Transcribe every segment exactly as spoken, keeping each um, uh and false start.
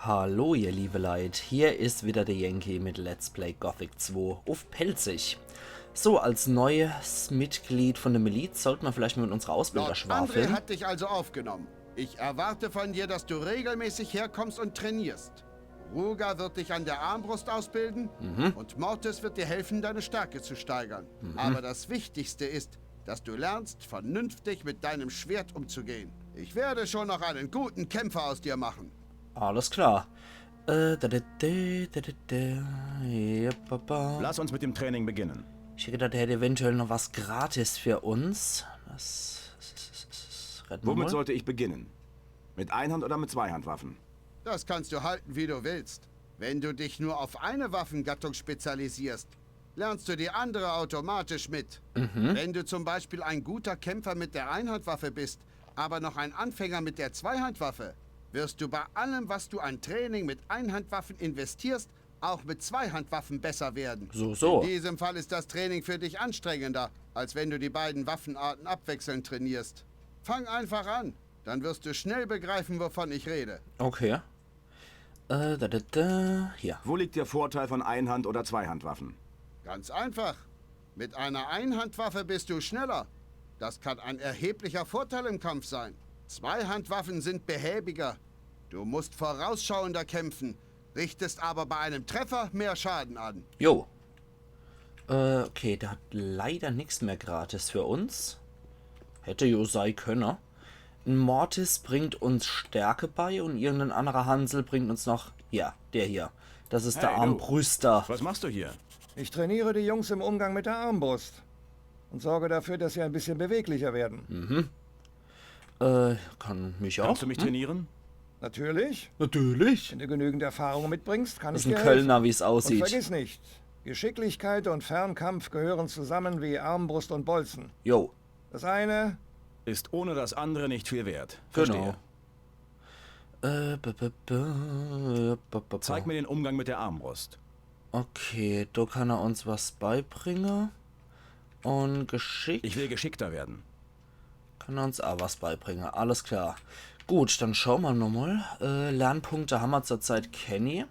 Hallo ihr liebe Leit, hier is wieder der Yankee mit Let's Play Gothic zwei uff Pälzisch. So, als neues Mitglied von der Miliz sollte ma vielleicht mal mit unserer Ausbilder Lord André schwafeln. Hat dich also aufgenommen. Ich erwarte von dir, dass du regelmäßig herkommst und trainierst. Ruger wird dich an der Armbrust ausbilden und Mortis wird dir helfen, deine Stärke zu steigern. Aber das Wichtigste ist, dass du lernst, vernünftig mit deinem Schwert umzugehen. Ich werde schon noch einen guten Kämpfer aus dir machen. Alles klar. Äh, da, da, da, da, da, da. Ja, ba, ba. Lass uns mit dem Training beginnen. Ich hätt gedacht, der hätt eventuell noch was gratis für uns. Das, das, das, das, das, red ma Womit mal. Sollte ich beginnen? Mit Einhand- oder mit Zweihandwaffen? Das kannst du halten, wie du willst. Wenn du dich nur auf eine Waffengattung spezialisierst, lernst du die andere automatisch mit. Wenn du zum Beispiel ein guter Kämpfer mit der Einhandwaffe bist, aber noch ein Anfänger mit der Zweihandwaffe, wirst du bei allem, was du an Training mit Einhandwaffen investierst, auch mit Zweihandwaffen besser werden. So, so. In diesem Fall ist das Training für dich anstrengender, als wenn du die beiden Waffenarten abwechselnd trainierst. Fang einfach an, dann wirst du schnell begreifen, wovon ich rede. Okay. Äh, da, da, da. Hier. Wo liegt der Vorteil von Einhand- oder Zweihandwaffen? Ganz einfach. Mit einer Einhandwaffe bist du schneller. Das kann ein erheblicher Vorteil im Kampf sein. Zweihandwaffen sind behäbiger. Du musst vorausschauender kämpfen, richtest aber bei einem Treffer mehr Schaden an. Jo. Äh, okay, der hat leider nix mehr gratis für uns. Hätte jo sei könne. En Mortis bringt uns Stärke bei und irgendein anderer Hansel bringt uns noch, ja, der hier. Das is der Hey, du. Armbrüster. Was machst du hier? Ich trainiere die Jungs im Umgang mit der Armbrust und sorge dafür, dass sie ein bisschen beweglicher werden. Äh, kann mich auch. Kannst du mich Hm? Trainieren? Natürlich, Natürlich. wenn du genügend Erfahrung mitbringst, kann Das ich is en dir helfen. Kölner, wie's Und aussieht. Vergiss nicht, Geschicklichkeit und Fernkampf gehören zusammen wie Armbrust und Bolzen. Jo. Das eine Ist ohne das andere nicht viel wert. Genau. Verstehe. Äh, b, b, b, b, b, b. Zeig mir den Umgang mit der Armbrust. Okay, da kann er uns was beibringen. Und Geschick Ich will geschickter werden. kann er uns auch was beibringen. Alles klar. Gut, dann schau ma nochmal. Äh, Lernpunkte hammer zurzeit kenni.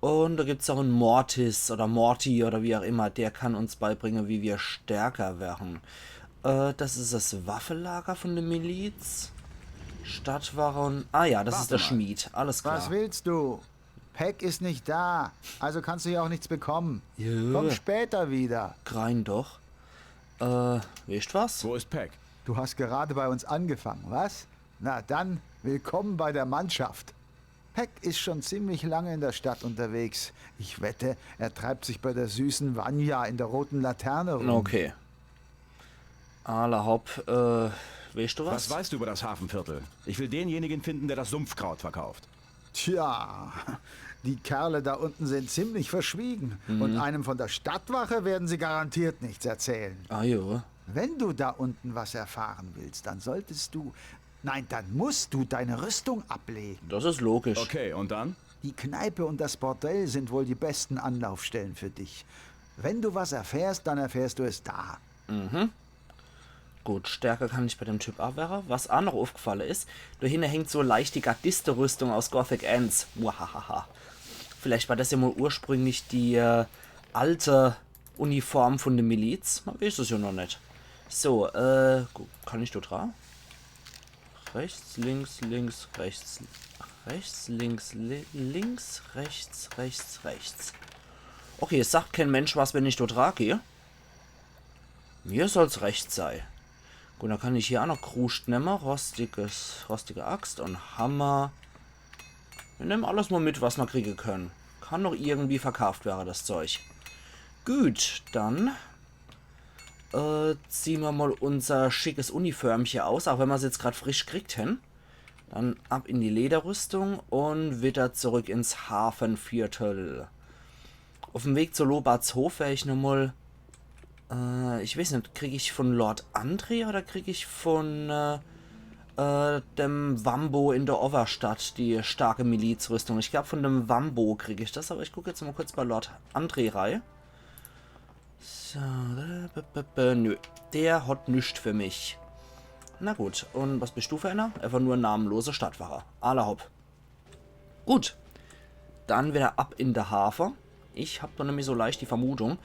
Und da gibt's auch en Mortis oder Morty oder wie auch immer. Der kann uns beibringen, wie wir stärker werden. Äh, das is das Waffelager von der Miliz. Stadtwache und... Ah ja, das is der Schmied. Alles klar. Was willst du? Peck ist nicht da, also kannst du ja auch nichts bekommen. Ja. Komm später wieder. Grein doch. Äh, weescht was? Wo ist Peck? Du hast gerade bei uns angefangen, was? Na dann, willkommen bei der Mannschaft. Peck ist schon ziemlich lange in der Stadt unterwegs. Ich wette, er treibt sich bei der süßen Vanya in der roten Laterne rum. Okay. Alla hopp, äh, weescht du was? Was weißt du über das Hafenviertel? Ich will denjenigen finden, der das Sumpfkraut verkauft. Tja, die Kerle da unten sind ziemlich verschwiegen. Und einem von der Stadtwache werden sie garantiert nichts erzählen. Ah jo, Wenn du da unten was erfahren willst, dann solltest du, nein, dann musst du deine Rüstung ablegen. das is logisch. Okay, und dann? Die Kneipe und das Bordell sind wohl die besten Anlaufstellen für dich. Wenn du was erfährst, dann erfährst du es da. Gut, stärker kann ich bei dem Typ auch werre. Was auch noch aufgefallen is, da hinne hängt so leicht die Gardiste-Rüstung aus Gothic eins. Muahaha. Vielleicht war das ja mal ursprünglich die äh, alte Uniform von der Miliz. Man weiß es ja noch nicht. So, äh, gu- kann ich da dran? Rechts, links, links, rechts. Rechts, links, li links, rechts, rechts, rechts. Okay, es sagt kein Mensch was, wenn ich da dran gehe. Mir soll's recht sei. Gut, dann kann ich hier auch noch Kruscht nemme. Rostiges, rostige Axt und Hammer. Wir nehmen alles mal mit, was wir kriegen können. Kann noch irgendwie verkauft werden, das Zeug. Gut, dann äh, ziehen wir mal unser schickes Uniformche aus, auch wenn wir's jetzt grad frisch kriegt hen. Dann ab in die Lederrüstung und wieder zurück ins Hafenviertel. Auf dem Weg zu Lobarts Hof wär ich nochmal, äh, ich weiß nicht, krieg ich von Lord André oder krieg ich von äh, äh, dem Wambo in der Overstadt die starke Milizrüstung? Ich glaub, von dem Wambo krieg ich das, aber ich guck jetzt mal kurz bei Lord André rei. So, äh, b, b, b, nö. Der hat nüscht für mich. Na gut, und was bist du für einer? Einfach nur namenlose Stadtwache. Alla hopp. Gut, dann wieder ab in de Hafe. Ich hab doch nimmi so leicht die Vermutung.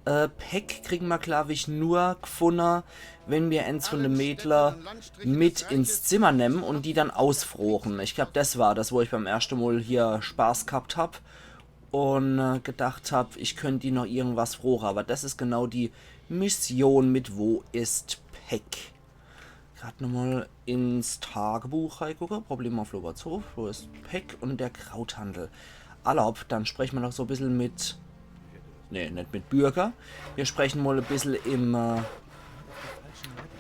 Äh, Päck kriegen mer, glaub ich, nur gfunne, wenn mer ens vun de Mädler mit ins Zimmer nemmen un die dann ausfroren. Ich glaub, des war des, wo ich beim erschte Mol hier Spaß ghabt hab un äh, gedacht hab, ich könnt die noch irgendwas frore. Awwer des is genau die Mission mit Wo ist Päck? Grad nochmol ins Tagebuch reigucke. Problem auf Lobertshof. Wo ist Päck un der Krauthandel? Alla hopp, dann spreche mer noch so e bissel mit... Nee, net mit Bürger. Mir sprechen mol e bissel im äh,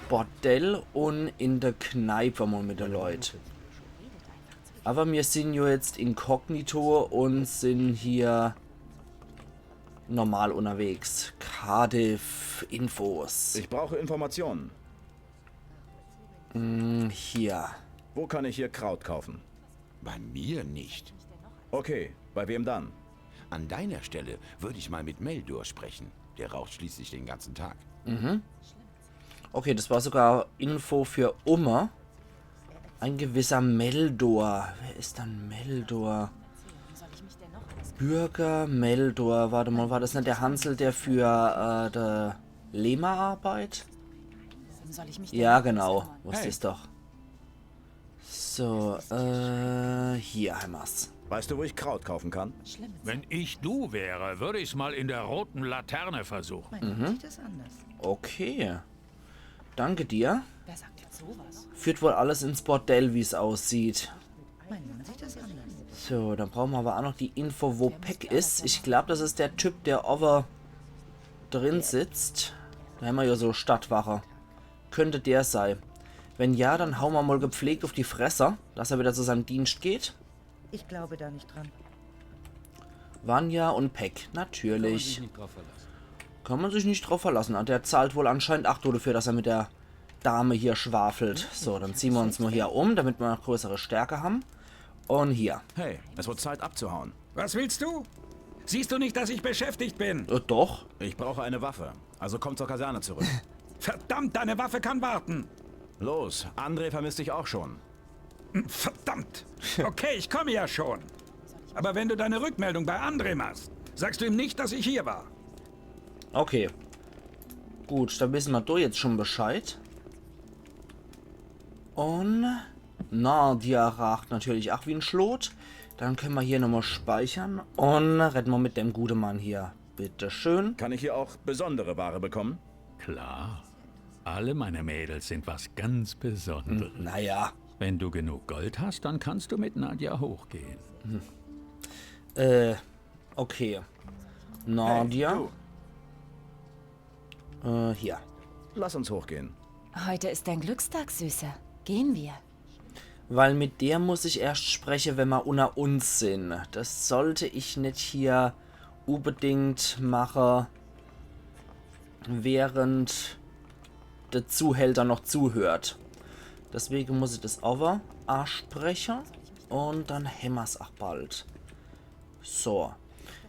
Bordell un in de Kneip mol mit de Leut. Awwer mir sin jo jetzt inkognito un sin hier normal unterwegs. Cardiff, Infos. Ich brauche Informationen. Hm, hier. Wo kann ich hier Kraut kaufen? Bei mir nicht. Okay, bei wem dann? An deiner Stelle würde ich mal mit Meldor sprechen. Der raucht schließlich den ganzen Tag. Okay, des war sogar Info für Umme. Ein gewisser Meldor. Wer is dann Meldor? Bürger Meldor. Wart emol, war des net der Hansel, der für äh, de Lehmer arbeit? Warum soll ich mich Ja, denn genau. kümmern? Wusst ich's doch. So, äh, hier hämmer's. Weißt du, wo ich Kraut kaufen kann? Schlimm. Wenn ich du wäre, würde ich's mal in der roten Laterne versuchen. Mein Mann sieht das anders. Okay. Danke dir. Wer sagt jetzt sowas? Führt wohl alles ins Bordell, wie's aussieht. Mein Mann sieht das anders. So, dann brauche mer awwer aa noch die Info, wo Päck is. Ich glaub, des is der Typ, der owwe drin sitzt. Do hämmer jo so Stadtwache. Könnt der sei. Wenn ja, dann haue mer mol gepflegt uff die Fresse, dass er wieder zu seinem Dienst geht. Ich glaube da nicht dran. Vanya un Päck, natürlich. Kann mer sich net drauf verlasse. Ah, der zahlt wohl anscheinend aa dafür, dass er mit der Dame hier schwafelt. So, dann ziehe mer uns mol hier um, damit mer noch größere Stärke hämmer. Un hier. Hey, es wird Zeit abzuhauen. Was willst du? Siehst du nicht, dass ich beschäftigt bin? Äh, doch. Ich brauche eine Waffe. Also komm zur Kaserne zurück. Verdammt, deine Waffe kann warten. Los, André vermisst dich auch schon. Verdammt. Okay, ich komme ja schon. Aber wenn du deine Rückmeldung bei André machst, sagst du ihm nicht, dass ich hier war. Okay. Gut, do wisse mer doch jetzt schon Bescheid. Un Nadia raacht natürlich aa wie en Schlot. Dann könne mer hier nochmol speichere un redde mer mit dem gute Mann hier. Bitteschön. Kann ich hier auch besondere Ware bekommen? Klar. Alle meine Mädels sind was ganz Besonderes. Naja. Wenn du genug Gold hast, dann kannst du mit Nadja hochgehen. Äh, okay. Nadia. Hey, du. Äh, hier. Lass uns hochgehen. Heute ist dein Glückstag, Süßer. Gehen wir. Weil mit der muss ich erscht spreche, wenn mer unner uns sin. Des sollt ich net hier unbedingt mache, während de Zuhälter noch zuhört. Deswege muss ich des awwer aspreche. Un dann hämmer's aa bald. So.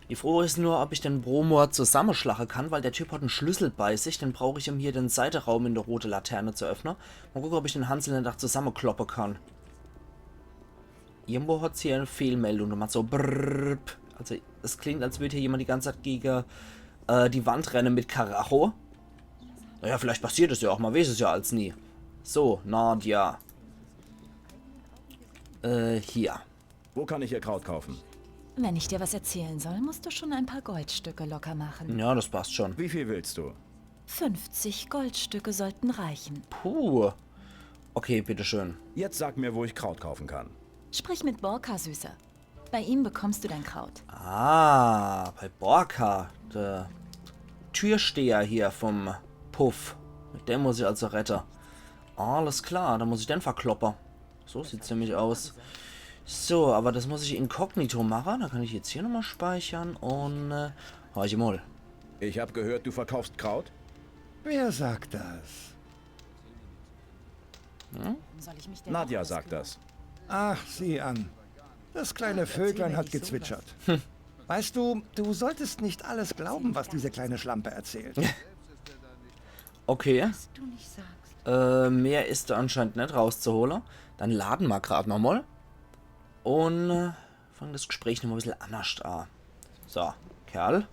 Die Frooch is nur, ob ich den Bromor zusammeschlache kann, weil der Typ hat en Schlüssel bei sich. Den brauch ich, um hier den Seiteraum in de rote Laterne zu öffne. Mol gucke, ob ich den Hansel net aa zusammekloppe kann. Irgendwo hat's hier e Fehlmeldung gemacht. So brrrp. Also, es klingt, als würd hier jemand die ganze Zeit gege äh, die Wand renne mit Karacho. Naja, vielleicht passiert es ja aa. Mer weeß es ja als nie. So, Nadia. Äh, hier. Wo kann ich hier Kraut kaufen? Wenn ich dir was erzählen soll, musst du schon ein paar Goldstücke locker machen. Ja, des passt schon. Wie viel willst du? Fünfzig Goldstücke sollten reichen. Puh. Okay, bitteschön. Jetzt sag mir, wo ich Kraut kaufen kann. Sprich mit Borka, Süßer. Bei ihm bekommst du dein Kraut. Ah, bei Borka, de Türsteher hier vom Puff. Mit dem muss ich also redde. Alles klar, dann muss ich den verkloppe. So sieht's nämlich aus. So, awwer des muss ich inkognito mache. Dann kann ich jetzt hier nochmol speichere un, äh, horch mol. Ich hab gehört, du verkaufst Kraut? Wer sagt das? Warum soll ich mich denn Nadja noch sagt das. Ach, sieh an. Das kleine Vöglein hat gezwitschert. Weißt du, du solltest nicht alles glauben, was diese kleine Schlampe erzählt. Okay. Du nicht sagst. Äh, mehr is do anscheinend net rauszuhole. Dann lade mer grad nochmol. Un, äh, Fang das Gespräch nochmal e bissel annerscht a. So, Kerl.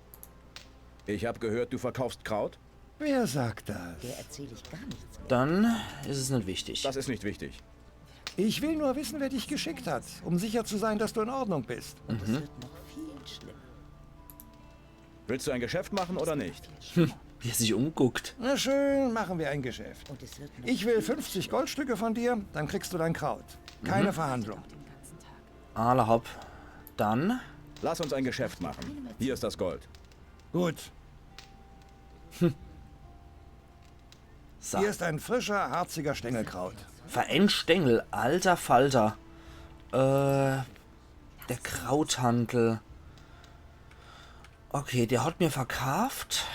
Ich hab gehört, du verkaufst Kraut? Wer sagt das? Der erzähle ich gar nichts mehr. Dann is es net wichtig. Das ist nicht wichtig. Ich will nur wissen, wer dich geschickt hat, um sicher zu sein, dass du in Ordnung bist. Und es wird noch viel schlimmer. Willst du ein Geschäft machen oder nicht? Wie er sich umguckt. Na schön, machen wir ein Geschäft. Und es wird noch Ich will fünfzig Goldstücke von dir, dann kriegst du dein Kraut. Keine Verhandlung. Den ganzen Tag. Alla hopp. Dann. Lass uns ein Geschäft machen. Hier ist das Gold. Gut, So. Hier ist ein frischer, harziger Stängelkraut. Für en Stängel, alter Falter. Äh, der Krauthandel. Okay, der hat mir verkaaft.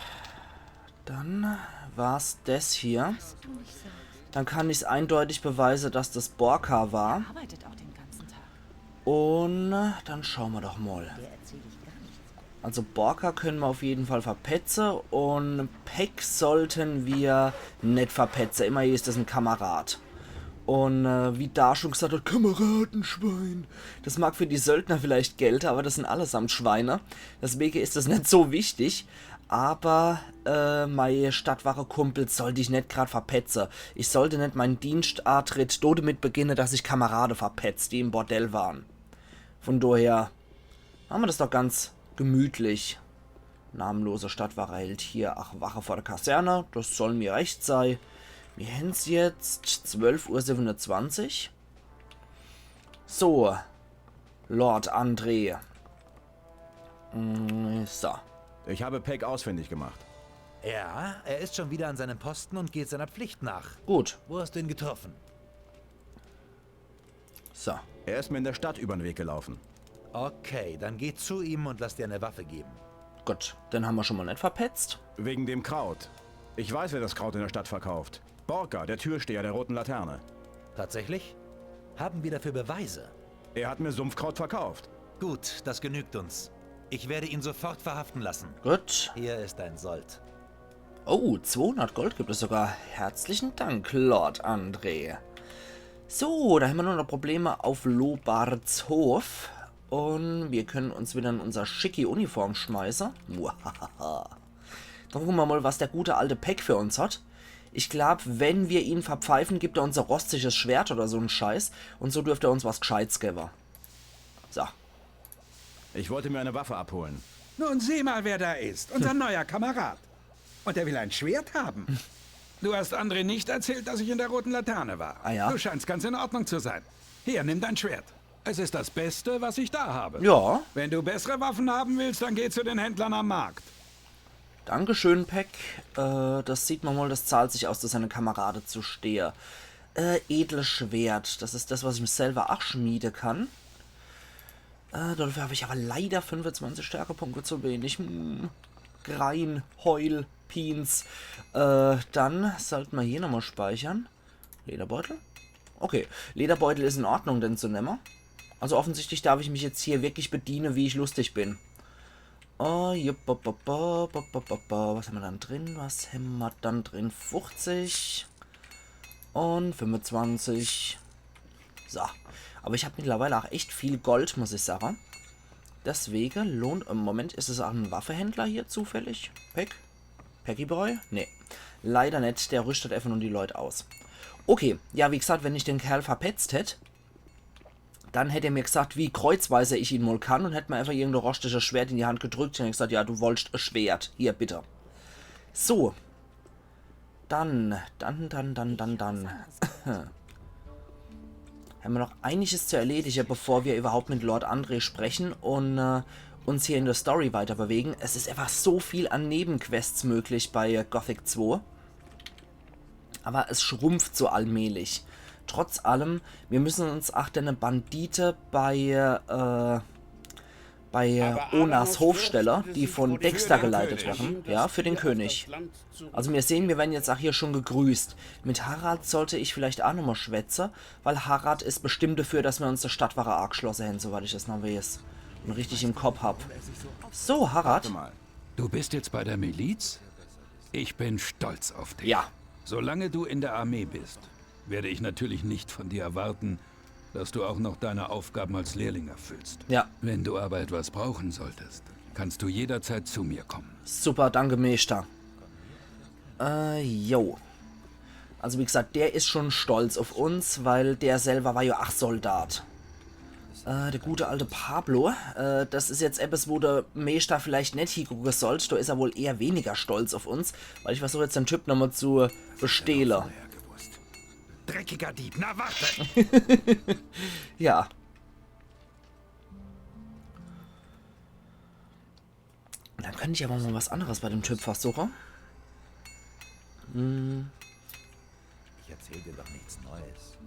Dann war's des hier. Dann kann ich's eindeutig beweise, dass das Borka war. Arbeitet auch den ganzen Tag. Un dann schau mer doch mol. Der erzähle ich gar nichts mehr. Also Borka könne mer auf jeden Fall verpetze un Peck sollten mer net verpetze. Immerhin is das en Kamerad. Un äh, wie da schon gesagt hat, Kameradenschwein. Das mag für die Söldner vielleicht gelte, aber das sind allesamt Schweine. Deswege is das net so wichtig. Aber äh, mei Stadtwache-Kumpel sollt ich net grad verpetze. Ich sollt net mein Dienschtatritt do demit beginne, dass ich Kamerade verpetz, die im Bordell waren. Von daher mache mer das doch ganz gemütlich. Namenloser Stadtwachheld hier. Ach, Wache vor der Kaserne. Das soll mir recht sei. Mir hän's jetzt zwölf Uhr siebenundzwanzig. So, Lord André. Mm, so. Ich habe Peck ausfindig gemacht. Ja, er ist schon wieder an seinem Posten und geht seiner Pflicht nach. Gut. Wo hast du ihn getroffen? So. Er ist mir in der Stadt über den Weg gelaufen. Okay, dann geh zu ihm und lass dir eine Waffe geben. Gut. Den hammer schon mol net verpetzt. Wegen dem Kraut. Ich weiß, wer das Kraut in der Stadt verkauft. Borka, der Türsteher der Roten Laterne. Tatsächlich? Haben wir dafür Beweise? Er hat mir Sumpfkraut verkauft. Gut, das genügt uns. Ich werde ihn sofort verhaften lassen. Gut. Hier ist dein Sold. Oh, zweihundert Gold gibt es sogar. Herzlichen Dank, Lord André. So, da hammer nur noch Probleme auf Lobarts Hof. Un mir können uns wieder in unser schicki Uniform schmeiße. Muahaha. Dann gucke mer mol, was der gute alte Peck für uns hat. Ich glaub, wenn mir ihn verpfeifen, gibt er uns e rostiges Schwert oder so en Scheiß. Un so dürft er uns was Gscheites gewwe. So. Ich wollte mir eine Waffe abholen. Nun sieh mal, wer da ist. Unser neuer Kamerad. Und er will ein Schwert haben. Du hast André nicht erzählt, dass ich in der Roten Laterne war. Ah ja. Du scheinst ganz in Ordnung zu sein. Hier, nimm dein Schwert. Es ist das Beste, was ich da habe. Ja. Wenn du bessere Waffen haben willst, dann geh zu den Händlern am Markt. Dankeschön, Peck. Äh, das sieht mer mol, das zahlt sich aus, zu seine Kamerade zu stehe. Äh, edles Schwert. Das is das, was ich mir selber ach schmiede kann. Äh, dafür hab ich aber leider fünfundzwanzig Stärkepunkte zu wenig. Hm. Grein, Heul, Pins. Äh, dann sollt mer hier nochmal speichern. Lederbeutel? Okay, Lederbeutel is in Ordnung, den zu nemme. Also offensichtlich darf ich mich jetzt hier wirklich bediene, wie ich lustig bin. Oh, jupp, bop, bop, bop. Was hammer dann drin? Was hammer dann drin? Fuchzig un fünfundzwanzig. So. Aber ich hab mittlerweile ach echt viel Gold, muss ich sage. Deswege lohnt, im Moment, is es ach en Waffehändler hier zufällig? Peck? Packyboy? Nee. Leider net, der rüstet einfach nur die Leut aus. Okay, ja, wie gesagt, wenn ich den Kerl verpetzt hätt, dann hätt er mir gesagt, wie kreuzweise ich ihn mol kann un hätt mir einfach irgendein rostiges Schwert in die Hand gedrückt un gesagt, ja, du wollst e Schwert, hier, bitte. So. Dann, dann, dann, dann, dann, dann. Hammer noch einiges zu erledige, bevor mir überhaupt mit Lord André sprechen un äh, uns hier in der Story weiter bewegen. Es is einfach so viel an Nebenquests möglich bei äh, Gothic zwei. Aber es schrumpft so allmählich. Trotz allem, mir müssen uns ach denne Bandite bei, äh, bei äh, Onas Hof stelle, die von Dexter geleitet werden. Ja, für den König. Also mir sehen, mir werden jetzt ach hier schon gegrüßt. Mit Harald sollte ich vielleicht ach nochmal schwätze, weil Harald is bestimmt dafür, dass mir uns der Stadtwache aageschlosse hän, soweit ich das noch wees un richtig im Kopp hab. So, Harald. Warte mal. Du bist jetzt bei der Miliz? Ich bin stolz auf dich. Ja. Solange du in der Armee bist, werde ich natürlich nicht von dir erwarten, Dass du auch noch deine Aufgaben als Lehrling erfüllst. Ja, Wenn du aber etwas brauchen solltest, kannst du jederzeit zu mir kommen. super, danke, Meeschter. Äh, jo. Also wie gesagt, der is schon stolz uff uns, weil der selwer war jo ach Soldat. Äh, der gute alte Pablo, äh, das is jetzt eppes, wo der Meeschter vielleicht net hiegucke sollt. Do is er wohl eher weniger stolz uff uns, weil ich versuch jetzt den Typ nochmal zu bestehle. Dreckiger Dieb, na warte! Ja. Dann könnt ich aber mal was anderes bei dem Typ versuche. Hm, Ich erzähl dir doch nichts Neues.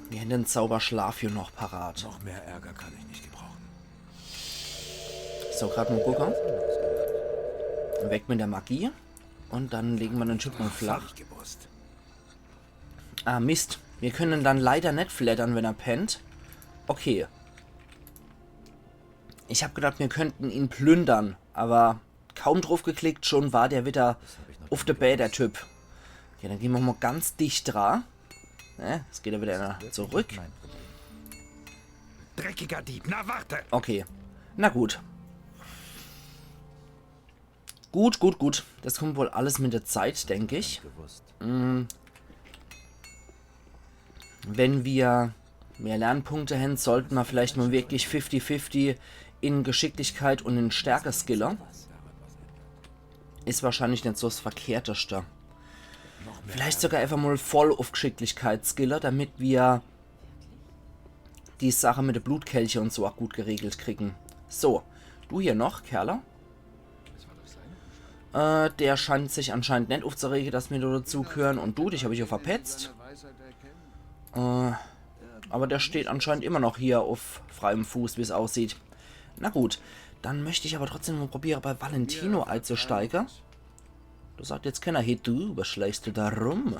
mir hän den Zauberschlaf hier noch parat. Noch mehr Ärger kann ich nicht gebrauchen. So, grad mal gucke. Weg mit der Magie. Und dann legen wir den Typ mal flach. Hab ich gewusst. Ah, Mist. Wir können dann leider net fleddern, wenn er pennt. Okay. Ich hab gedacht, wir könnten ihn plündern, aber kaum drauf geklickt, schon war der wieder uff de Bää, der Typ. Okay, dann gehen wir mal ganz dicht dra. Ne, jetzt geht er wieder einer zurück. Mein Problem. Dreckiger Dieb, na warte! Okay. Na gut. Gut, gut, gut. Das kommt wohl alles mit der Zeit, denk ich. Gewusst. Wenn wir mehr Lernpunkte hän, sollten wir vielleicht mal wirklich fifty fifty in Geschicklichkeit und in Stärke skille. Is wahrscheinlich net so das Verkehrteste. Vielleicht sogar einfach mal voll uff Geschicklichkeit skille, damit wir die Sache mit de Blutkelche und so auch gut geregelt kriegen. So, du hier noch, Kerle. Äh, der scheint sich anscheinend net uffzurege, dass mir do dazugehören. Und du, dich hab ich ja verpetzt. Äh, aber der steht anscheinend immer noch hier uff freiem Fuß, wie's aussieht. Na gut, dann möcht ich aber trotzdem mal probiere, bei Valentino einzusteige. Do sagt jetzt kenner: „Hey du, was schleichst du da rum?“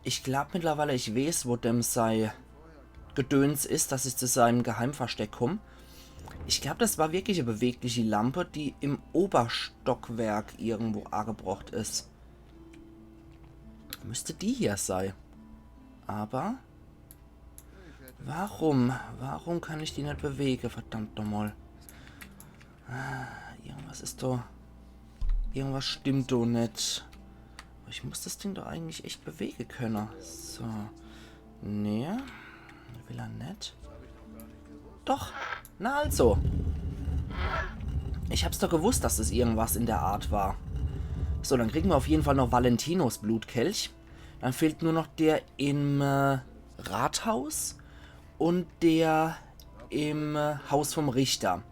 Ich glaub mittlerweile, ich weeß, wo dem sei Gedöns is, dass ich zu seinem Geheimversteck komm. Ich glaub, das war wirklich e bewegliche Lampe, die im Oberstockwerk irgendwo agebrocht is. Müsst die hier sei. Aber warum? Warum kann ich die net bewege? Verdammt nochmal. Ah, irgendwas is do. Irgendwas stimmt do net. Aber ich muss das Ding doch eigentlich echt bewege könne. So. Nee. Will er net. Doch. Na also. Ich hab's doch gewusst, dass es irgendwas in der Art war. So, dann kriegen wir auf jeden Fall noch Valentinos Blutkelch. Dann fehlt nur noch der im äh, Rathaus und der im äh, Haus vom Richter.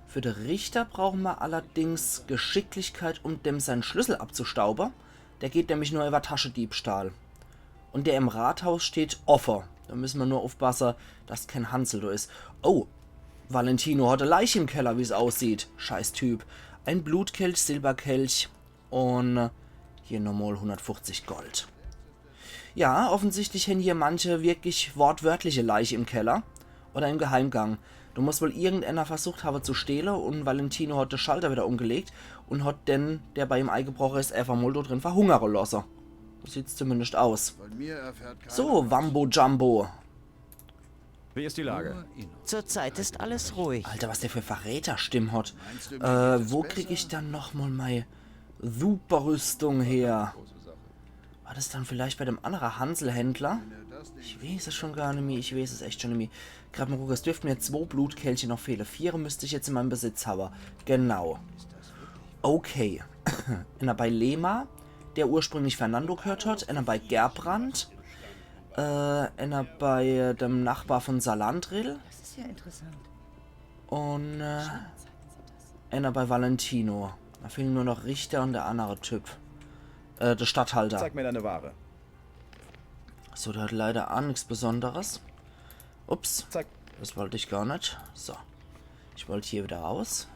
Für de Richter brauchen wir allerdings Geschicklichkeit, um dem seinen Schlüssel abzustauben. Der geht nämlich nur über Taschediebstahl. Und der im Rathaus steht offe. Da müssen wir nur aufpassen, dass kein Hansel da ist. Oh, Valentino hat eine Leiche im Keller, wie es aussieht. Scheiß Typ. Ein Blutkelch, Silberkelch und äh, hier nochmal hundertfünfzig Gold. Ja, offensichtlich haben hier manche wirklich wortwörtliche Leiche im Keller oder im Geheimgang. Da muss wohl irgendeiner versucht haben zu stehlen und Valentino hat den Schalter wieder umgelegt und hat den, der bei ihm eingebrochen ist, einfach mal da drin verhungern lassen. So sieht's zumindest aus. Von mir erfährt keiner So, Wambo Jumbo. Wie ist die Lage? Zurzeit ist alles ruhig. Alter, was der für Verräterstimme hat. Äh, wo krieg ich dann nochmal meine Superrüstung her? War das dann vielleicht bei dem anderen Hanselhändler? Ich weiß es schon gar nicht mehr, ich weiß es echt schon nicht mehr. Grad mal gucken, es dürften mir zwei Blutkelche noch fehlen. Vier müsste ich jetzt in meinem Besitz haben. Genau. Okay. Einer bei Lema, der ursprünglich Fernando gehört hat. Einer bei Gerbrand. Äh, einer bei dem Nachbar von Salandril. Das ist ja interessant. Und äh, einer bei Valentino. Da fehlen nur noch Richter und der andere Typ. Äh, der Statthalter. Zeig mir deine Ware. So, der hat leider auch nichts Besonderes. Ups, Zeig. Das wollte ich gar nicht. So, ich wollte hier wieder raus.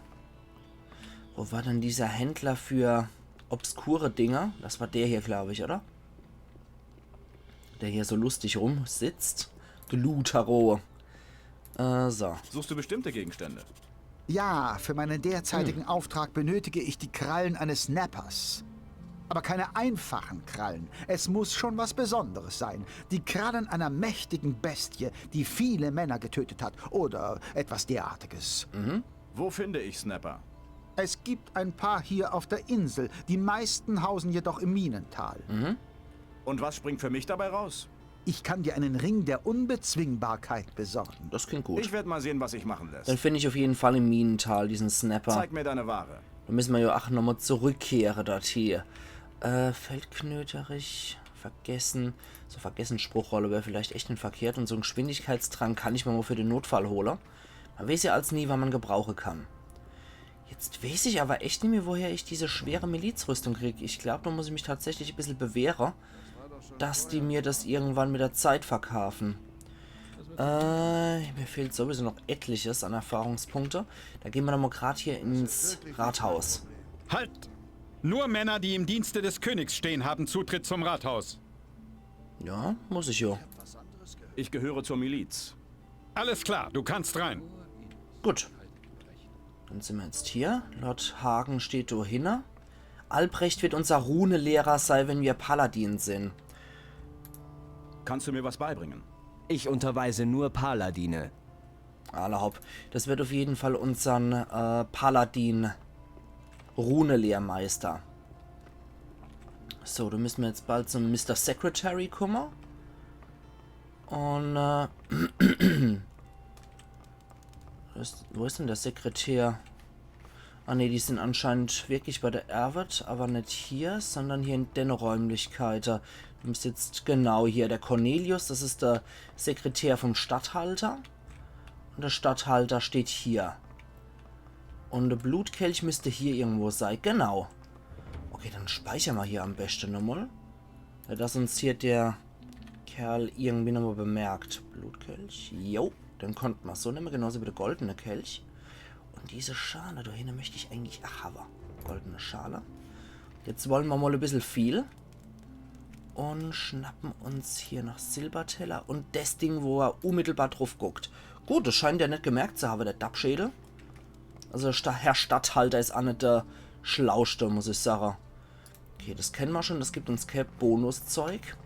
Wo war denn dieser Händler für obskure Dinge? Das war der hier, glaube ich, oder? Der hier so lustig rumsitzt. Glutaro. Äh, so. Suchst du bestimmte Gegenstände? Ja, für meinen derzeitigen Auftrag benötige ich die Krallen eines Nappers. Aber keine einfachen Krallen. Es muss schon was Besonderes sein. Die Krallen einer mächtigen Bestie, die viele Männer getötet hat. Oder etwas derartiges. Wo finde ich Snapper? Es gibt ein paar hier auf der Insel. Die meisten hausen jedoch im Minental. Und was springt für mich dabei raus? Ich kann dir einen Ring der Unbezwingbarkeit besorgen. Das klingt gut. Ich werde mal sehen, was sich machen lässt. Den finde ich auf jeden Fall im Minental, diesen Snapper. Zeig mir deine Ware. Do müsse mer jo ach nochmal zurückkehre dort hier. Äh, Feldknöterich, vergessen. So, vergessen Spruchrolle wär vielleicht echt net verkehrt. Und so en Geschwindigkeitstrank kann ich mer mal für den Notfall hole. Man weeß ja als nie, wann man gebrauche kann. Jetzt weeß ich aber echt nimmi, woher ich diese schwere Milizrüstung krieg. Ich glaub, do muss ich mich tatsächlich e bissel bewähre, dass die mir das irgendwann mit der Zeit verkaufen. Äh, mir fehlt sowieso noch etliches an Erfahrungspunkte. Da gehen mer nochmal grad hier ins Rathaus. Halt! Nur Männer, die im Dienste des Königs stehen, haben Zutritt zum Rathaus. Ja, muss ich jo. Ich gehöre zur Miliz. Alles klar, du kannst rein. Gut. Dann sin mer jetzt hier. Lord Hagen steht do hinne. Albrecht wird unser Runelehrer sei, wenn mir Paladin sin. Kannst du mir was beibringen? Ich unterweise nur Paladine. Alla hopp. Das wird auf jeden Fall unsern äh, Paladin Runelehrmeister. So, do müsse mer jetzt bald zum Mister Secretary kumme. Und äh, das, wo is denn der Sekretär? Ah ne, die sin anscheinend wirklich bei der Erwet, aber net hier, sondern hier in denne Räumlichkeite. Du bist jetzt genau hier. Der Cornelius, das is der Sekretär vom Statthalter. Und der Statthalter steht hier. Und der Blutkelch müsst hier irgendwo sei. Genau. Okay, dann speicher mer hier am beschte nochmal. Ja, dass uns hier der Kerl irgendwie nochmal bemerkt. Blutkelch. Jo, den konnt mer so nemme, genauso wie der goldene Kelch. Und diese Schale do hinne möcht ich eigentlich ach hawwe. Goldene Schale. Jetzt wolle mer mal e bissel viel. Und schnappen uns hier noch Silberteller und das Ding, wo er unmittelbar drauf guckt. Gut, das scheint er net gemerkt zu hawwe, der Dappschädel. Also Sta Herr Statthalter is ach net der Schlauschte, muss ich sage. Okay, das kenne mer schon, das gibt uns kee Bonuszeug.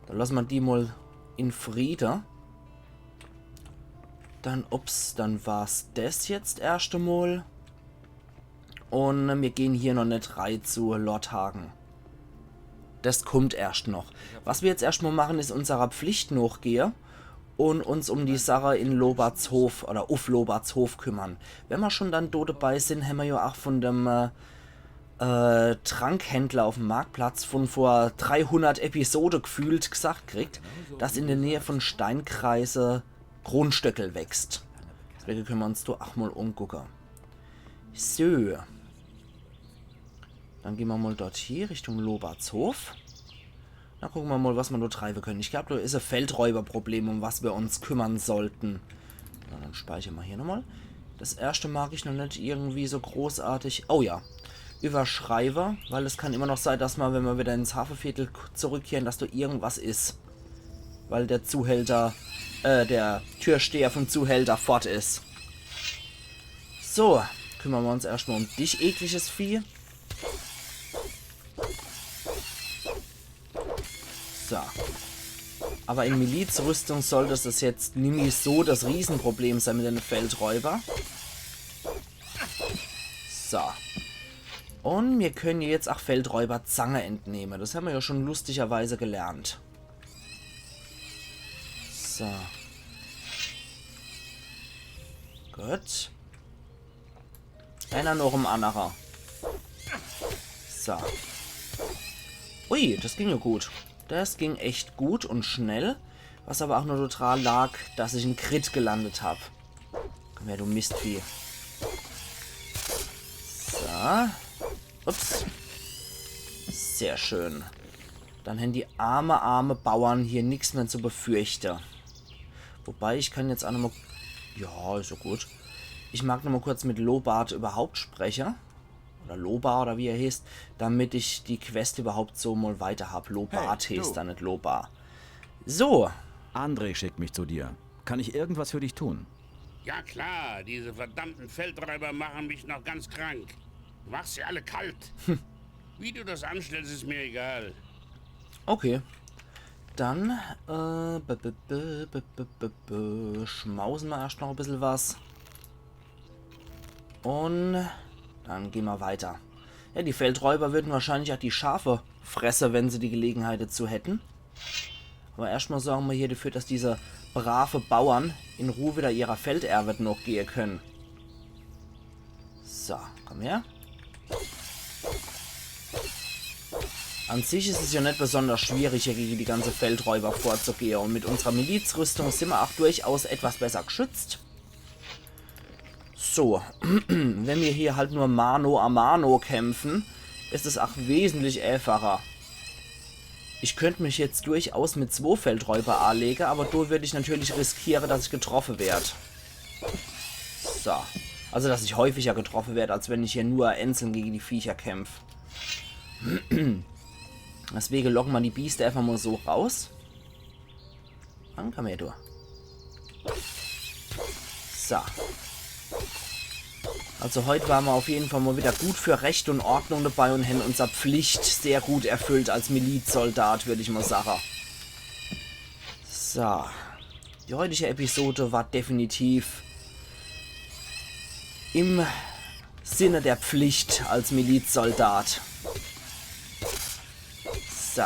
Dann lasse mer die mal in Friede. Dann, ups, dann war's das jetzt erscht emol. Und mir gehen hier noch net rei zu Lord Hagen. Das kummt erscht noch. Was mir jetzt erscht mal machen, is unserer Pflicht nochgehe und uns um die Sache in Lobarts Hof oder uff Lobarts Hof kümmern. Wenn mer schon dann do dabei sin, hämmer jo ach von dem äh, äh, Trankhändler auf'm Marktplatz von vor dreihundert Episode gefühlt gesagt kriegt, dass in der Nähe von Steinkreise Grundstöckel wächst. Deswege könne mer uns do ach mal umgucke. So. Dann gehn mer mal dort hie, Richtung Lobarts Hof. Na, gucke mer mal, was mer do treibe könne. Ich glaub, do is e Feldräuberproblem, um was mer uns kümmern sollten. Na, dann speicher mer hier nochmal. Das erschte mag ich noch net irgendwie so großartig. Oh ja. Überschreibe, weil es kann immer noch sei, dass mer, wenn mer wieder ins Hafeviertel k- zurückkehren, dass do irgendwas is. Weil der Zuhälter, äh, der Türsteher vom Zuhälter fort is. So, kümmern mer uns erscht mal um dich, ekliges Vieh. So. Aber in Milizrüstung sollt das jetzt nimmi so das Riesenproblem sei mit den Feldräuber. So. Und mir könne jetzt ach Feldräuberzange entnehme. Das hämmer jo schon lustigerweise gelernt. So. Gut. Einer noch em annere. So. Ui, das ging jo gut. Das ging echt gut und schnell. Was aber ach nur total lag, dass ich en Crit gelandet hab. Komm her, du Mistvieh. So. Ups. Sehr schön. Dann hän die arme, arme Bauern hier nix mehr zu befürchte. Wobei, ich kann jetzt ach nochmal... Ja, is jo gut. Ich mag nochmal kurz mit Lobart überhaupt spreche. Oder Lobar oder wie er heeßt, damit ich die Quest überhaupt so mal weiter hab. Lobart Hey, du. Heeßt er, net Lobar. So, André schickt mich zu dir. Kann ich irgendwas für dich tun? Ja klar, diese verdammten Feldräuber machen mich noch ganz krank. Du machst sie alle kalt. Wie du das anstellst, ist mir egal. Okay. Dann, äh, b -b -b -b -b -b -b schmause mer erscht noch e bissel was. Un dann gehn mer weiter. Ja, die Feldräuber würden wahrscheinlich ach die Schafe fresse, wenn se die Gelegenheit dazu hätten. Awwer erscht mol sorge mer hier dafür, dass diese brave Bauern in Ruh wieder ihrer Felderwet nochgehe können. So, komm her. An sich is es ja net besonders schwierig, hier gege die ganze Feldräuber vorzugehe. Un mit unserer Milizrüstung sin mer ach durchaus etwas besser geschützt. So, wenn mer hier halt nur Mano a Mano kämpfen, is es ach wesentlich äfacher. Ich könnt mich jetzt durchaus mit zwo Feldräuber alege, awwer do würd ich natürlich riskiere, dass ich getroffe werd. So. Also, dass ich häufiger getroffe werd, als wenn ich hier nur einzeln gege die Viecher kämpf. Deswege locke mer die Biester äfach mol so raus. Dann komm her, du. So. Also heut ware mer auf jeden Fall mol wieder gut für Recht un Ordnung dabei un hän unser Pflicht sehr gut erfüllt als Milizsoldat, würd ich mol sage. So. Die heutige Episode war definitiv im Sinne der Pflicht als Milizsoldat. So.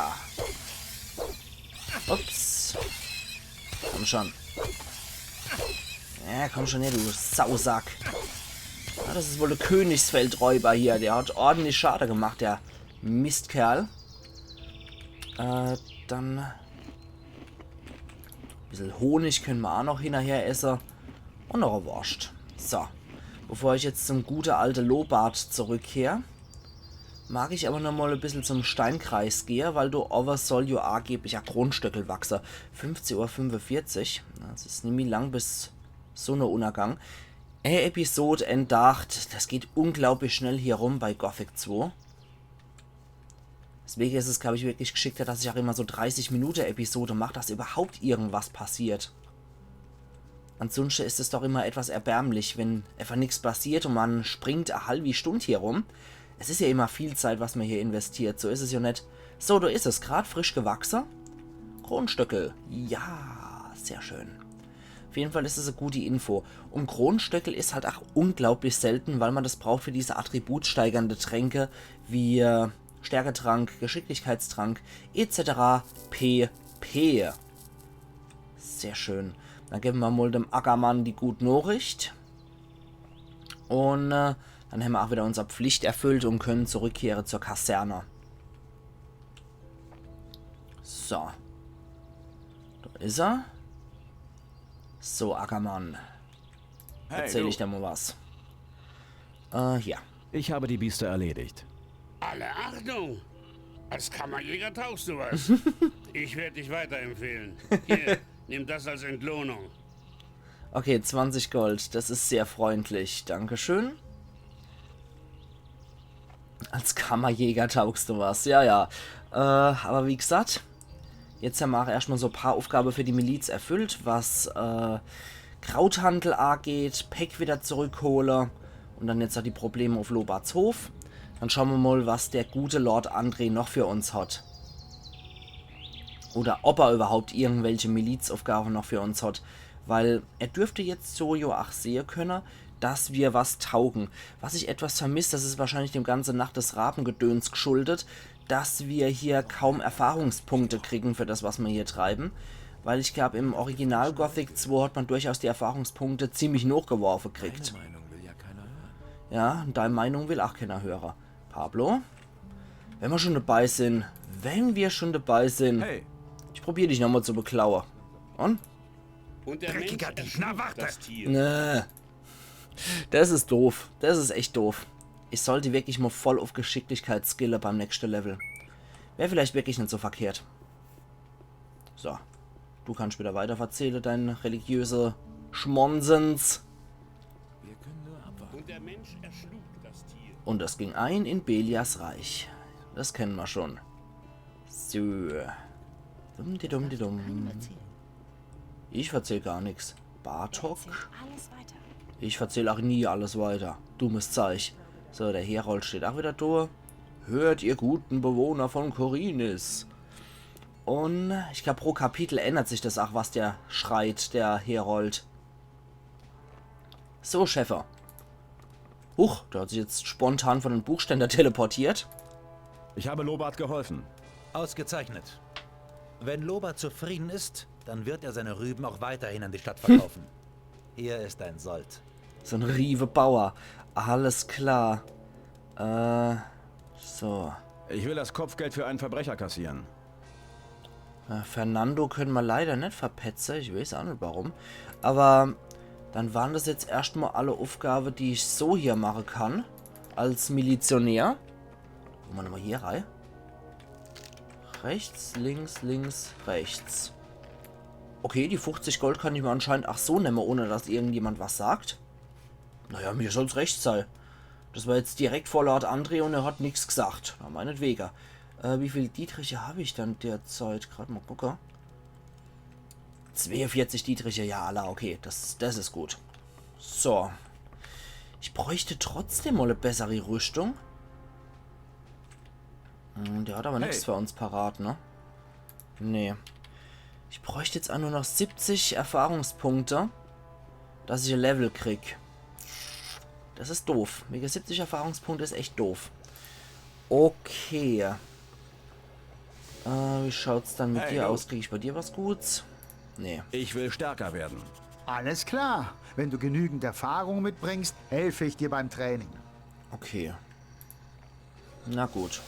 Ups. Komm schon. Ja, komm schon her, du Sausack. Ja, das is wohl de Königsfeldräuber hier. Der hat ordentlich Schade gemacht, der Mistkerl. Äh, dann bissel Honig könne mer ach noch hinnerher esse. Un noch e Worscht. So. Bevor ich jetzt zum gute alte Lobart zurückkehr, mag ich awwer noch mol e bissel zum Steinkreis gehe, weil do owwe soll jo angeblich e Kronstöckel wachse. Fünfzeh Uhr fünfundvierzig. Das is nimmi lang bis Sonnenuntergang. Äh, Episode Endacht. Das geht unglaublich schnell hier rum bei Gothic zwei. Deswege is es, glaub ich, wirklich geschickter, dass ich ach immer so dreißig Minute Episode mach, dass überhaupt irgendwas passiert. Ansunschte is es doch immer etwas erbärmlich, wenn äfach nix passiert un mer springt e halwi Stund hier rum. Es is ja immer viel Zeit, was mer hier investiert, so is es jo net. So, do is es, grad frisch gewachse. Kronstöckel. Ja, sehr schön. Auf jeden Fall is es e gute Info. Un Kronstöckel is halt ach unglaublich selten, weil mer das braucht für diese attributsteigernde Tränke wie, äh, Stärketrank, Geschicklichkeitstrank, et cetera pp. Sehr schön. Dann gewwe mer mol dem Ackermann die gut Nachricht. Un, äh, dann hämmer ach wieder unser Pflicht erfüllt un können zurückkehre zur Kaserne. So. Do is er. So, Ackermann. Hey, Erzähl du. Ich dir mol was. Äh, hier. Ich habe die Biester erledigt. Alle Achtung! Als Kammerjäger taugst du was. Ich werde dich weiterempfehlen. Hier, nimm das als Entlohnung. Okay, zwanzig Gold. Das is sehr freundlich. Dankeschön. Als Kammerjäger taugst du was. Ja, ja. Äh, awwer wie gesagt, jetzt hämmer ach erscht mol so e paar Aufgabe für die Miliz erfüllt, was, äh, Krauthandel ageht, Päck wieder zurückhole un dann jetzt ach die Probleme auf Lobarts Hof. Dann schaue mer mol, was der gute Lord André noch für uns hat. Oder ob er überhaupt irgendwelche Milizaufgabe noch für uns hat. Weil er dürfte jetzt so jo ach sehe könne, dass mer was taugen. Was ich etwas vermiss, das is wahrscheinlich dem ganze Nacht des Raben-Gedöns geschuldet, dass mer hier kaum Erfahrungspunkte kriegen für das, was mer hier treiben. Weil ich glaub, im Original Gothic zwei hat mer durchaus die Erfahrungspunkte ziemlich nochgeworfe kriegt. Meine Meinung will ja keiner hören. Ja, dei Meinung will ach kenner höre. Pablo? Wenn mer schon dabei sin, wenn mer schon dabei sin, Hey, ich probier dich nochmol zu beklaue. Un? Und der Mensch Dreckiger Dieb, na erschlug warte. Das Tier. Nee. Das is doof. Das is echt doof. Ich sollt wirklich mol voll auf Geschicklichkeit skille beim nächste Level. Wär vielleicht wirklich net so verkehrt. So. Du kannst wieder weiter verzähle, dein religiöse Schmonsens. Wir können nur abwarten. Und der Mensch erschlug das Tier. Und es ging ein in Beliars Reich. Das kennen mer schon. So. Dumm di dumm di dumm. Niemand erzählen. Ich verzähl gar nix. Bartok? Erzähl alles weiter. Ich verzähl ach nie alles weiter. Dummes Zeich. So, der Herold steht ach wieder do. Hört, ihr guten Bewohner von Khorinis. Und ich glaub, pro Kapitel ändert sich das auch, was der schreit, der Herold. So, Schäfer. Huch, der hat sich jetzt spontan von dem Buchständer teleportiert. Ich habe Lobart geholfen. Ausgezeichnet. Wenn Lobart zufrieden ist, dann wird er seine Rüben auch weiterhin an die Stadt verkaufen. Hier ist ein Sold. So ein Rievebauer. Alles klar. Äh, so. Ich will das Kopfgeld für einen Verbrecher kassieren. Äh, Fernando können wir leider net verpetze. Ich weiß auch net warum. Aber dann waren das jetzt erscht mal alle Aufgabe, die ich so hier mache kann. Als Milizionär. Gucke mer nochmal hier rei. Rechts, links, links, rechts. Okay, die fuchzig Gold kann ich mir anscheinend ach so nemme, ohne dass irgendjemand was sagt. Naja, mir soll's recht sei. Das war jetzt direkt vor Lord André und er hat nix gesagt. Na, meinetwege. Äh, wie viel Dietriche hab ich dann derzeit? Grad mal gucke. Zweeunvierzig Dietriche, ja, alla, okay. Das, das is gut. So. Ich bräuchte trotzdem mal e bessere Rüstung. Hm, der hat aber nix für uns parat, ne? Nee. Ich bräuchte jetzt auch nur noch siebzig Erfahrungspunkte, dass ich e Level krieg. Das is doof. Wege siebzig Erfahrungspunkte is echt doof. Okay. Äh, wie schaut's dann mit Hey, dir du. aus? Krieg ich bei dir was Guts? Nee. Ich will stärker werden. Alles klar. Wenn du genügend Erfahrung mitbringst, helfe ich dir beim Training. Okay. Na gut.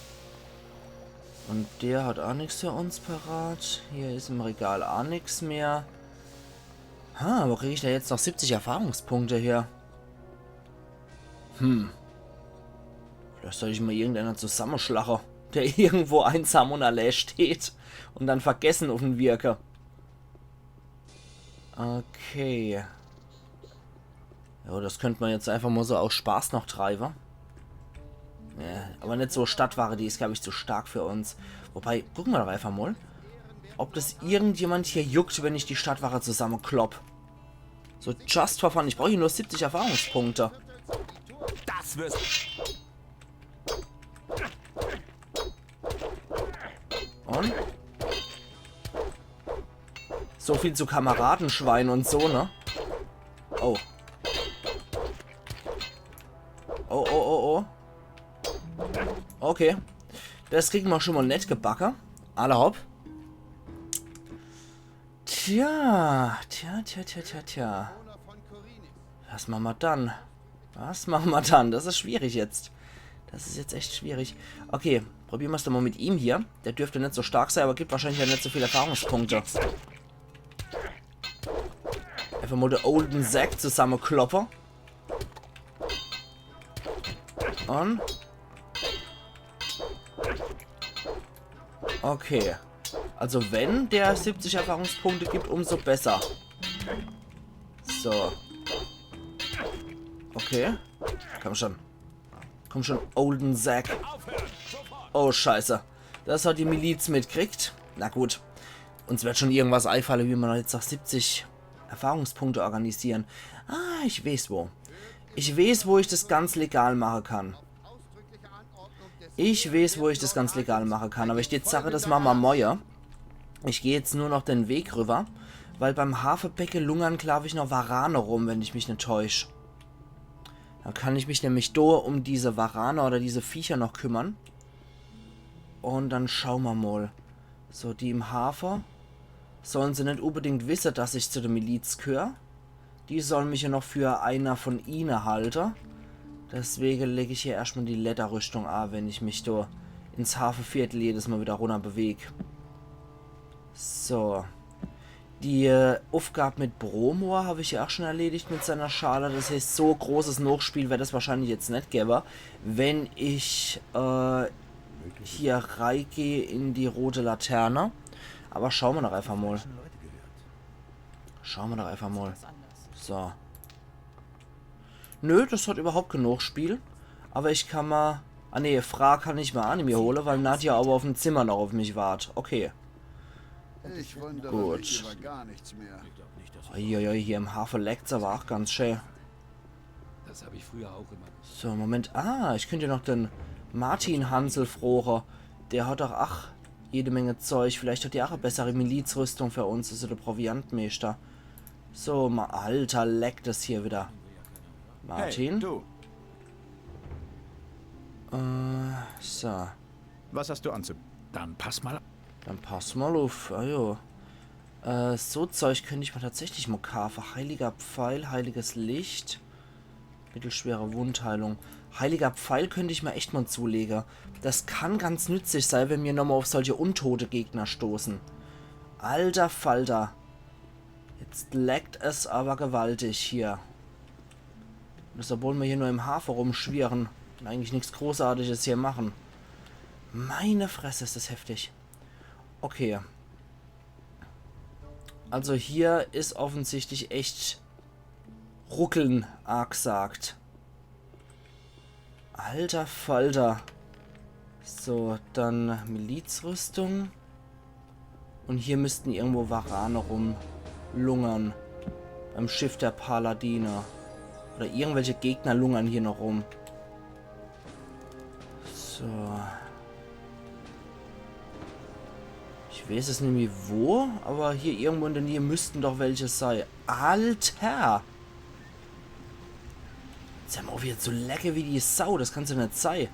Und der hat auch nix für uns parat. Hier is im Regal auch nix mehr. Ha, wo krieg ich da jetzt noch siebzig Erfahrungspunkte her? Hm. Vielleicht soll ich mal irgendeiner zusammenschlache, der irgendwo einsam und allein steht und dann vergessen auf ihn wirke. Okay. Ja, das könnt man jetzt einfach mal so aus Spaß noch treibe. Ja, aber net so Stadtwache, die is, glaub ich, zu stark für uns. Wobei, gucke mer doch einfach mal, ob das irgendjemand hier juckt, wenn ich die Stadtwache zusammeklopp. So just for fun. Ich brauche hier nur siebzig Erfahrungspunkte. Das wirst Und? So viel zu Kameradenschwein und so, ne? Oh. Oh, oh, oh, oh. Okay. Das kriegen wir schon mal nett gebacke. Alla hopp. Tja, tja, tja, tja, tja, tja. Was machen wir dann? Was machen wir dann? Das is schwierig jetzt. Das is jetzt echt schwierig. Okay, probieren mer's doch mal mit ihm hier. Der dürfte net so stark sein, aber gibt wahrscheinlich ja net so viele Erfahrungspunkte. Einfach mal de olden Sack zusammekloppe. Und? Okay. Also wenn der siebzig Erfahrungspunkte gibt, umso besser. So. Okay. Komm schon. Komm schon, olden Sack. Oh, scheiße. Das hat die Miliz mitkriegt. Na gut. Uns wird schon irgendwas eifalle, wie mer jetzt noch siebzig Erfahrungspunkte organisieren. Ah, ich weeß wo. Ich weeß, wo ich das ganz legal mache kann. Ich weeß, wo ich das ganz legal mache kann, aber ich dät sache, das mache mer moie. Ich geh jetzt nur noch den Weg rüber, weil beim Hafebecke lungern, glaub ich, noch Warane rum, wenn ich mich net täusch. Dann kann ich mich nämlich do um diese Warane oder diese Viecher noch kümmern. Und dann schau mer mal. So, die im Hafe sollen se net unbedingt wisse, dass ich zu der Miliz gehör. Die sollen mich ja noch für einer von ihne halte. Deswege leg ich hier erscht mal die Lederrüstung a, wenn ich mich do ins Hafeviertel jedes Mal wieder runner beweg. So. Die äh, Aufgab mit Bromor hab ich ja auch schon erledigt mit seiner Schale. Das heißt, so großes Nachspiel wird es wahrscheinlich jetzt net gebe, wenn ich äh, hier reigeh in die rote Laterne. Aber schau mer doch einfach mal. Schau mer doch einfach mal. So. Nö, das hat überhaupt kein Nachspiel. Aber ich kann mer... Ah nee, Fra kann ich mer a nimmi hole, weil Nadja aber auf dem Zimmer noch auf mich wart. Okay. Ich wundere Gut. mich über gar nichts mehr. Uiuiui, hier im Hafe leckt's aber auch ganz schön. Das habe ich früher auch immer. So, Moment. Ah, ich könnt jo noch de Martin Hansel froche. Der hat doch ach jede Menge Zeug. Vielleicht hat der ach e bessere Milizrüstung für uns. Is jo de Proviantmeister. So, ma, Alter, leckt es hier wieder. Martin? Du. Äh, so. Was hast du anzubieten? Dann pass mal. Dann pass mal uff. Ah jo. Äh, so Zeug könnt ich ma tatsächlich mo kaafe. Heiliger Pfeil, heiliges Licht. Mittelschwere Wundheilung. Heiliger Pfeil könnt ich ma echt mo zulege. Das kann ganz nützlich sei, wenn mir nochmo uff solche untote Gegner stoßen. Alter Falter. Jetzt leckt es aber gewaltig hier. Das, obwohl mir hier nur im Hafe rumschwirren und eigentlich nix Großartiges hier machen. Meine Fresse, is das heftig. Okay. Also hier is offensichtlich echt Ruckeln agsagt. Alter Falter. So, dann Milizrüstung. Und hier müssten irgendwo Varane rumlungern. Beim Schiff der Paladine. Oder irgendwelche Gegner lungern hier noch rum. So. Ich weiß es nimmi wo, aber hier irgendwo in der Nähe müssten doch welche sei. Alter! Jetzt hör mo uff hier zu lecke wie die Sau, das kann's jo net sei.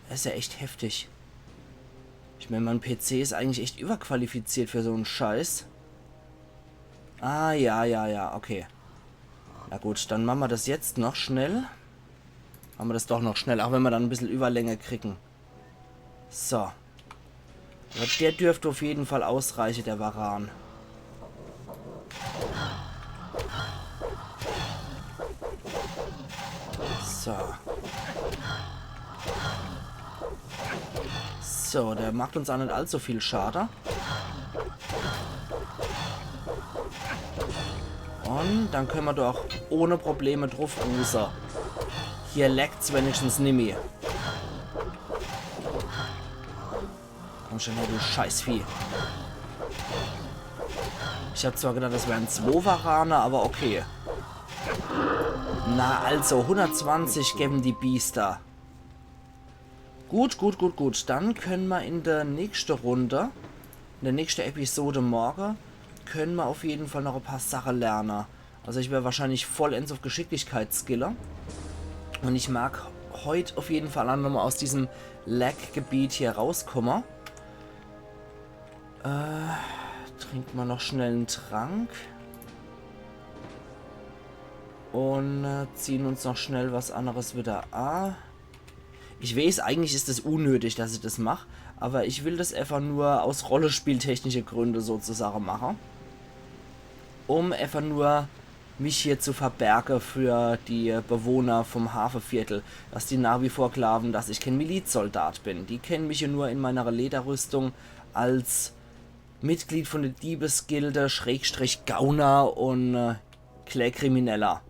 Das is ja echt heftig. Ich mein, mein P C is eigentlich echt überqualifiziert für so'n Scheiß. Ah, ja, ja, ja, okay. Na gut, dann mache ma das jetzt noch schnell. Mache ma das doch noch schnell, auch wenn ma dann e bissel Überlänge kriegen. So. Aber der dürft uff jeden Fall ausreiche, der Varan. So. So, der macht uns auch net allzu viel Schade. Und dann könne ma doch ohne Probleme druff ruse. Hier leckt's wenigstens nimmi. Komm schon her, du Scheißvieh. Ich hab zwar gedacht, das wären zwo Varane, aber okay. Na also, hundertzwanzig geben die Biester. Gut, gut, gut, gut. Dann könne ma in der nächste Runde, in der nächste Episode morge, könne ma uff jeden Fall noch e paar Sache lerne. Also ich wer wahrscheinlich vollends uff Geschicklichkeit skille. Und ich mag heut uff jeden Fall auch nochmo aus diesem Lag-Gebiet hier rauskomme. Äh, trinke ma noch schnell en Trank. Und äh, ziehe uns noch schnell was anderes wieder a. Ich weiß, eigentlich is es unnötig, dass ich das mach, aber ich will das einfach nur aus rollespieltechnische Gründe sozusagen mache. Um einfach nur mich hier zu verberge für die Bewohner vom Hafeviertel, dass die nach wie vor glauben, dass ich kein Milizsoldat bin. Die kennen mich ja nur in meiner Lederrüstung als Mitglied von der Diebesgilde, Schrägstrich Gauner und äh, Klärkrimineller.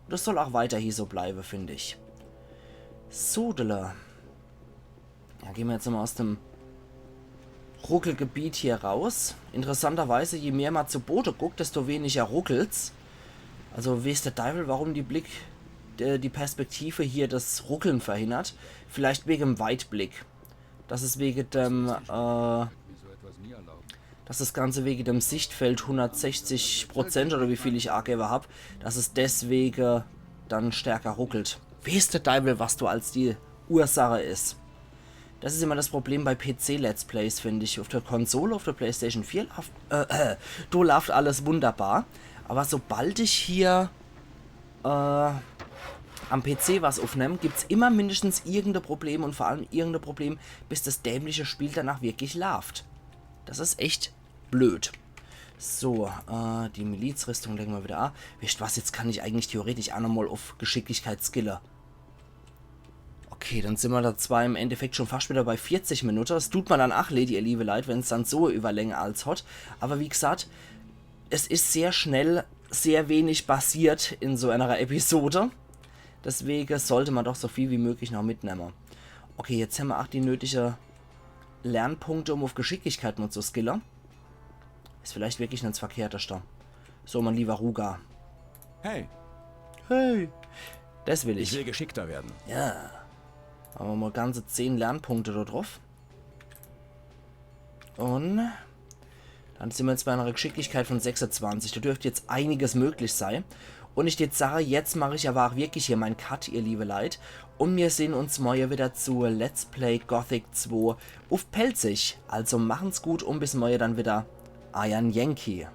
Und das soll auch weiterhin so bleiben, finde ich. Sodele. Ja, gehen wir jetzt nochmal aus dem Ruckelgebiet hier raus. Interessanterweise, je mehr man zu Boden guckt, desto weniger ruckelt's. Also weiß der Teufel, warum die Blick, äh, die Perspektive hier das Ruckeln verhindert. Vielleicht wegen dem Weitblick. Das ist wegen dem, äh, Mir so etwas nie erlaubt. dass das Ganze wegen dem Sichtfeld hundertsechzig Prozent oder wie viel ich angegeben hab, dass es deswegen dann stärker ruckelt. Weiß der Teufel, was do als die Ursache is. Das is immer das Problem bei P C-Let's Plays, finde ich. Auf der Konsole, auf der PlayStation vier, laaft, äh, äh, do laaft alles wunderbar. Aber sobald ich hier äh, am P C was aufnehm, gibt's immer mindestens irgendein Problem und vor allem irgendein Problem, bis das dämliche Spiel danach wirklich laaft. Das is echt blöd. So, äh, die Milizrüstung legen wir wieder an. Wisst was, jetzt kann ich eigentlich theoretisch auch nochmal auf Geschicklichkeit skille. Okay, dann sind wir da zwar im Endeffekt schon fast wieder bei vierzig Minuten. Es tut mir dann ach leid, ihr liebe Leute, wenn's dann so Überlänge als hat. Aber wie gesagt, es is sehr schnell sehr wenig passiert in so einer Episode. Deswegen sollte man doch so viel wie möglich noch mitnehmen. Okay, jetzt haben wir auch die nötige Lernpunkte, um auf Geschicklichkeit mal zu skillen. Is vielleicht wirklich net das Verkehrteste. So, mein lieber Ruga. Hey, Hey, des will ich ich. Will geschickter werden. Ja. Mache mer mol ganze zehn Lernpunkte do druff. Un dann sin mer jetzt bei ener Geschicklichkeit vun sechsundzwanzig. Do dürft jetzt einiges möglich sei. Un ich jetzt sage, jetzt mach ich awwer ach wirklich hier mein Cut, ihr liewe Leit. Un mir sehn uns morje widder zu Let's Play Gothic zwei uff Pälzisch. Also machen's gut un bis morje dann widder. Eier Yankee.